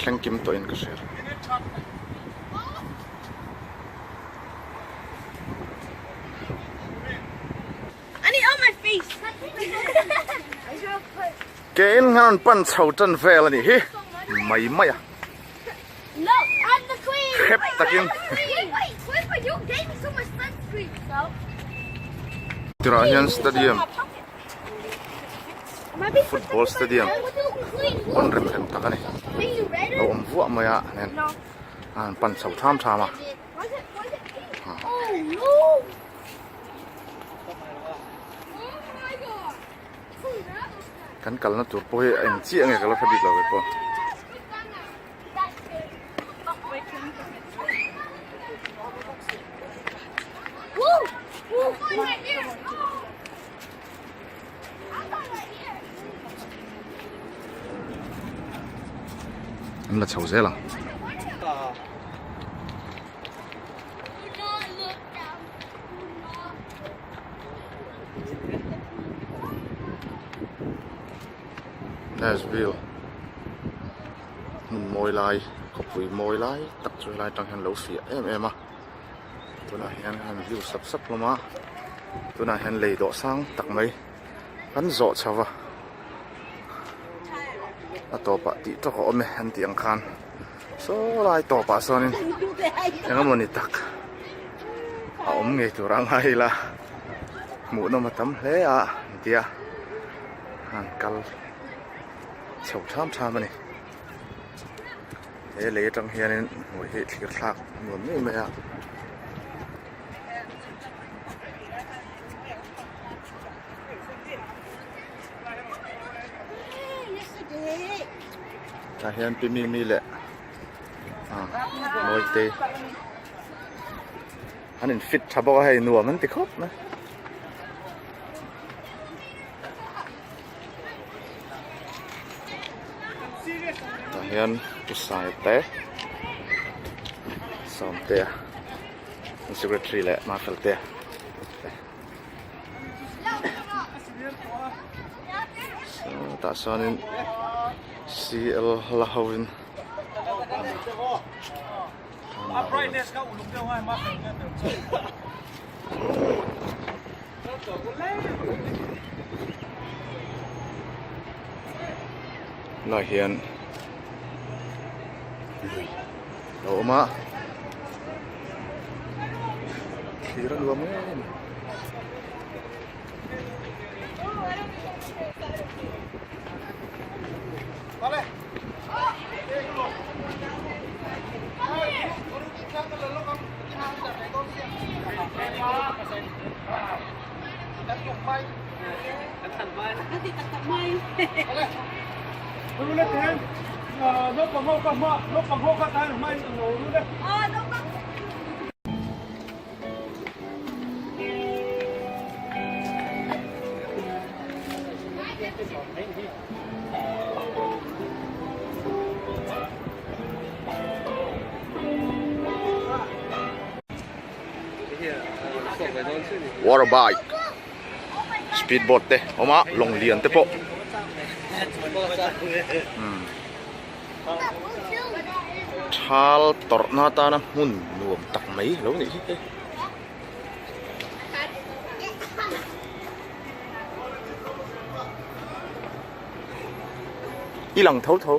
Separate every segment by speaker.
Speaker 1: thleng kim tawhin ka hria. Ke in hian an pan chho tan vel a nih hi mai mai a. Hrep takin. Tirah hian stadium football stadium pawn rem rem tak a ni. A awm vuah mai a nen a han pan chho tham tham a. Kan kalna tur pawh hi a eng chiah nge ka la hre bik lo ve pawh. An la chho zel ang. Nashville hmun mawi lai khawpui mawi lai tak chu helai atang hian lo fiah em em a tunah hian han view sap sap hlawm a tunah hian lei dawh sang tak mai kan zawh chho va a tawpah tih tawk a awm e an tih ang khan saw lai tawpah sawnin eng emaw ni tak a awm ngei tur a ngai ila hmuhnawm a tam hle a an tia han kal chho tham tham a ni he lei atang hianin hmuh hi thlir thlak nuam ngei mai a. Tah hian pi mimi leh ah mawite an in fit tha bawk a hei nuam an ti khawp mai. Tah hian pu Saite Sawmtea secretary leh Mafeltea te. Tah chuanin CL la hovin Tunah hian lui a awm a thlir a nuam em a. Water bike speed boat te a awm a lawng lian te pawh thal tawrhna atana hmun nuam tak mai a lo nih hi hei. I lang tho tho.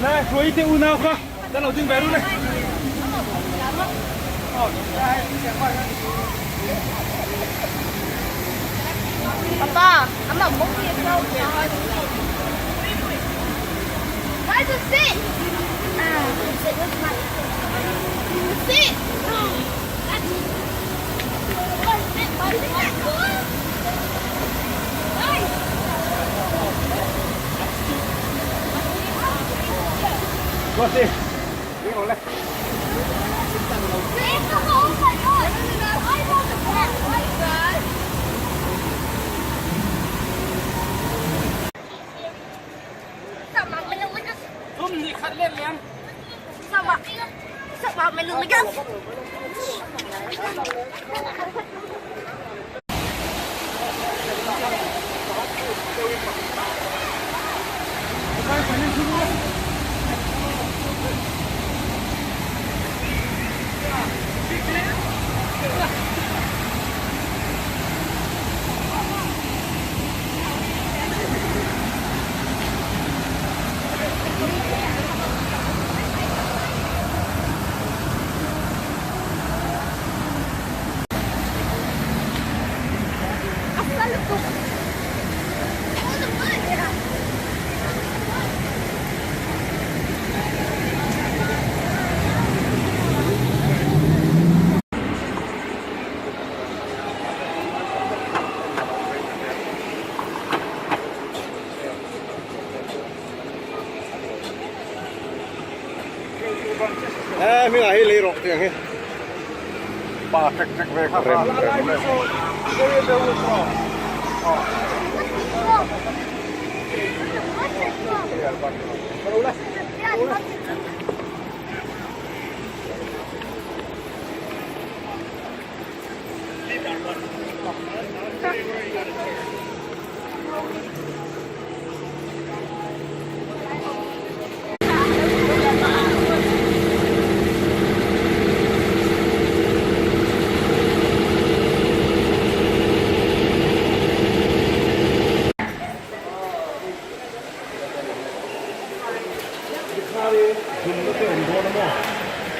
Speaker 2: Le hruai te unau kha kan lo ding ve run e.
Speaker 3: Papa, ama mong hi so. Why to sit? Ah, sit with my sit.
Speaker 4: He hmingah hi lei rawk tiang hi pa ṭek ṭek ve kha rem rem rem.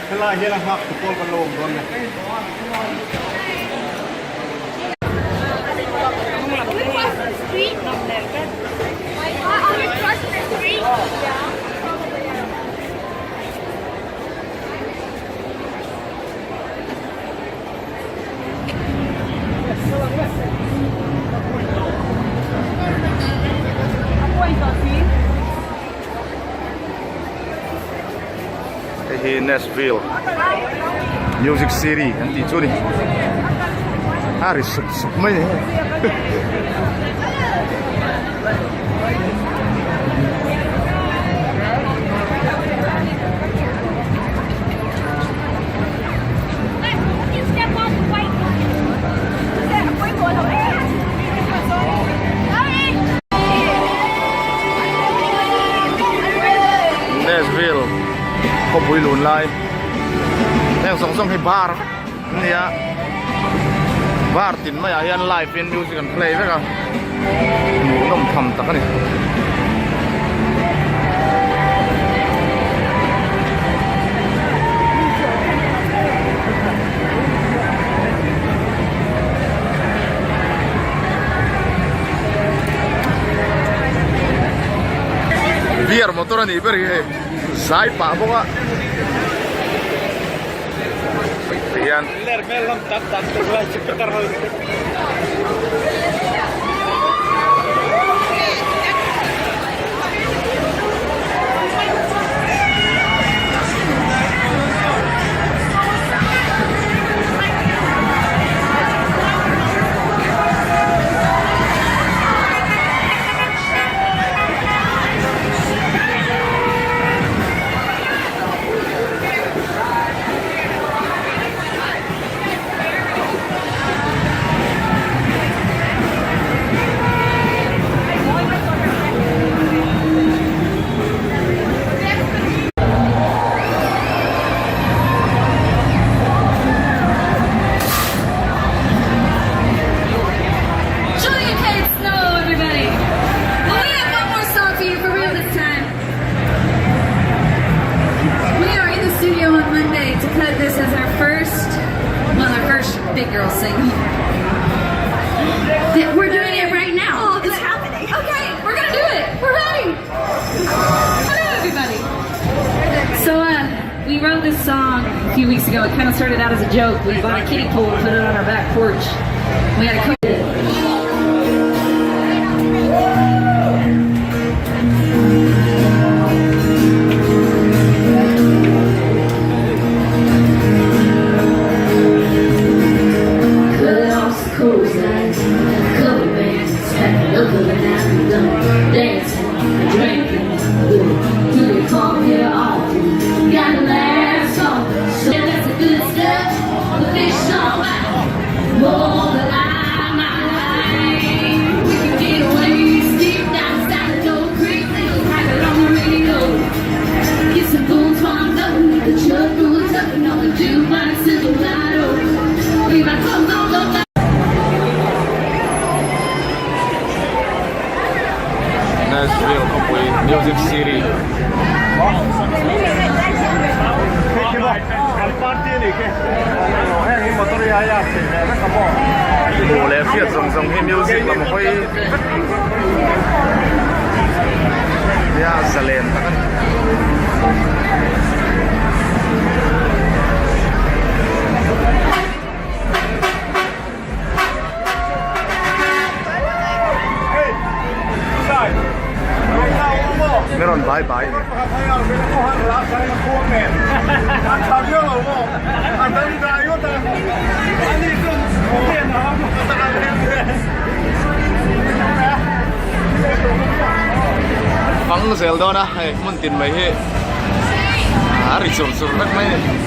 Speaker 4: Helai hian a nghak tu pawl kan lo awm dawn a ni.
Speaker 1: Hei hi Nashville Music City an tih chu a ni a ri sup sup mai a ni Nashville khawpui lun lai heng zawng zawng hi bar an ni a bar tin maiah hian live in music an play vek a hmuhnawm tham tak a ni. Beer motor a nih ber hi hei zai pah bawk a tihian
Speaker 5: We wrote this song a few weeks ago. It kind of started out as a joke. We bought a kiddie pool and put it on our back porch. We had a
Speaker 1: Nashville khawpui Music City. Hmuh leh hriat zawng zawng hi music lam hawi vek nia zalen tak a ni. Min rawn bai bai a ni. Fang zel dawn a hei hmun tin mai hi a ri chur chur vek mai a ni.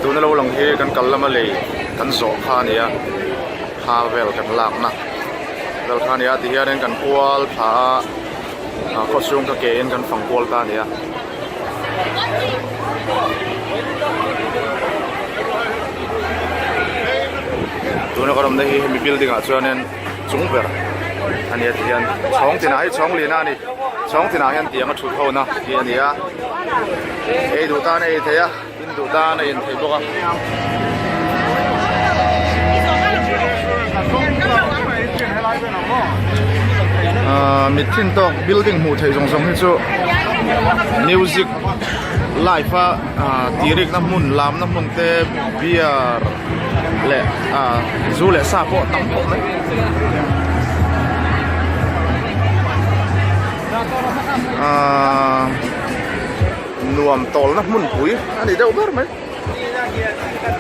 Speaker 1: Tuna lo lang hi kan kal lama lei kan zawh kha a ni a thla vel kan lakna vel kha a ni a tihianin kan kual thla a khaw chhung ka ke in kan fang kual ta a ni a. Tuna kan awmna hi hemi building ah chuanin chung ber a ni a tihian chhawng tinah hi chhawng lina a ni chhawng tinah hian tiang a thut ho na hi a ni a ei duh tan a ei thei a in duh tan a in thei bawk a. Ahh mit thin tawk building hmuh theih zawng zawng hi chu. Music live a ah tirikna hmun lamna hmun te beer leh ah zu leh sa pawh tam khawp mai. Ahh nuam tawlna hmunpui a ni deuh ber mai.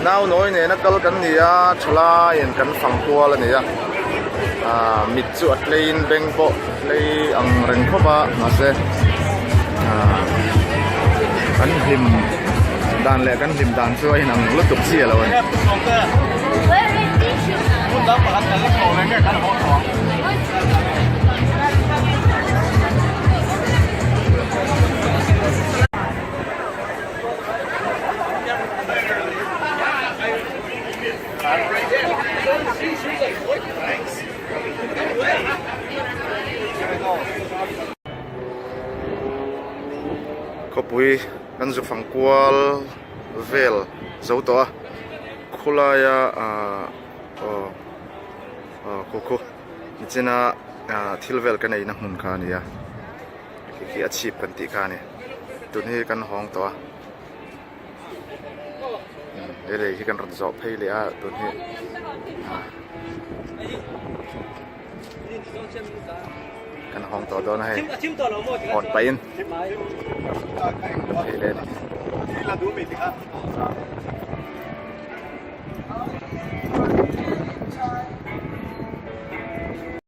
Speaker 1: Nau nawi nena kal kan ni a thalaiin kan fang kual a ni a ahh mit chu a tleiin beng pawh tlei ang reng khawp a mahse ahh kan hlim dan leh kan hlim dan chu a inang lutuk chiah lo a ni. Khawpui kan zu fang kual vel zo tawh a khawlaia ahh aw aw khu khu nichina ahh thil vel ka neihna hmun kha a ni a. Khi khi a chhip kan tih kha a ni tun hi kan hawng tawh a he lei hi kan rawn zawh phei leh a tun hi kan hawng tawh dawn a hei hawn pahin phei leh a ni.